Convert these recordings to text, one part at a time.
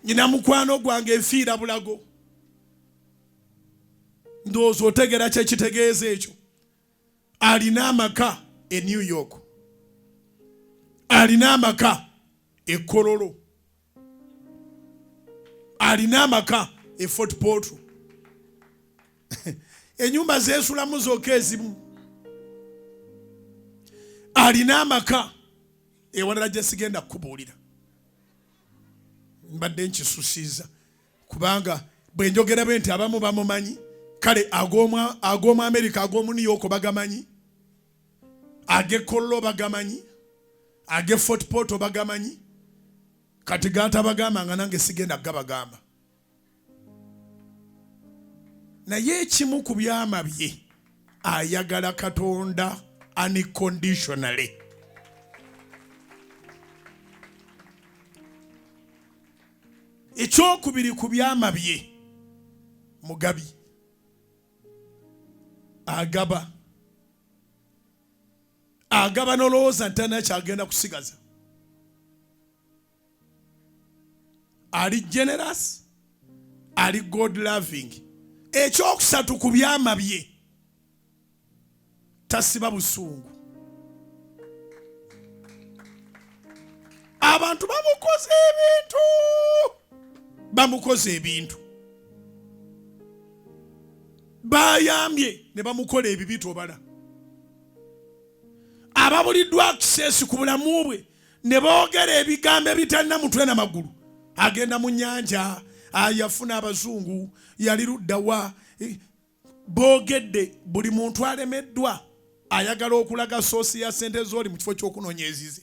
Nyina mukwano gwange enfiira bulago. Ndowooza otegeera kye kitegeeza ekyo. Alina amaka e New York, alina amaka e Kololo, alina amaka e Fort Portal. Enyumba zesulamu zokka ezimu. Alina amaka ewalala gye sigenda kukubuulira, mbadde nkisusiza kubanga bwe njogera bwe nti abamu bamumanyi. Kale ag'omu Amerika, ag'omu New York bagamanyi, ag'e Kololo bagamanyi, ag'e Fort Portal bagamanyi. Kati gatabagamba nga nange sigenda kugabagamba. Naye ekimu ku byama bye, ayagala Katonda unconditionally. Ekyokubiri ku byama bye, mugabi, agaba agaba nolowooza nti talina kyagenda kusigaza. Ali generous, ali God loving. Ekyokusatu ku byama bye, tasiba busungu. Abantu bamukoze ebintu, bamukoze ebintu, bayambye ne bamukola ebibi tobala. Ababuliddwa access ku bulamu bwe ne boogera ebigambo ebitalina mutwe na magulu. Agenda mu nnyanja, yafuna abazungu, yali luddawa. Boogedde buli muntu alemeddwa ayagala okulaga soosi ya ssente z'oli mu kifo ky'okunoonya ezize.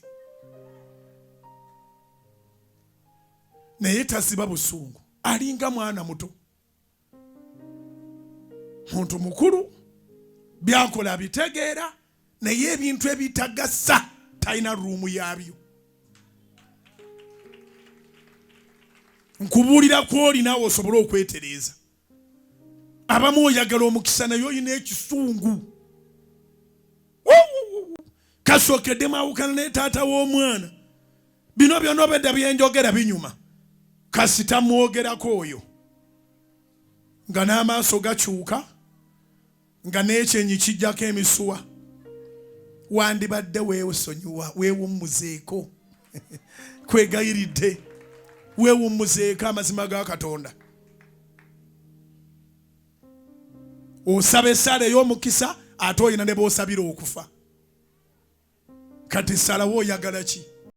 Naye tasiba busungu, alinga mwana muto. Muntu mukulu, byakola abitegeera, naye ebintu ebitagasa talina ruumu yaabyo. Nkubuulira kwoli naawe osobole okwetereeza. Abamu oyagala omukisa naye olina ekisungu. Kasookedde mwawukana ne taata w'omwana. Bino byonna obedda byenjogera binyuma. Kasita mwogerako oyo nga n'amaaso gakyuka, nga n'ekyenyi kijjako emisuwa. Wandibadde weesonyiwa, weewummuzeeko. Kwegayiridde, weewummuzeeko amazima ga Katonda. Osaba essaala ey'omukisa ate olina ne b'osabira okufa. Kati salawo oyagala ki?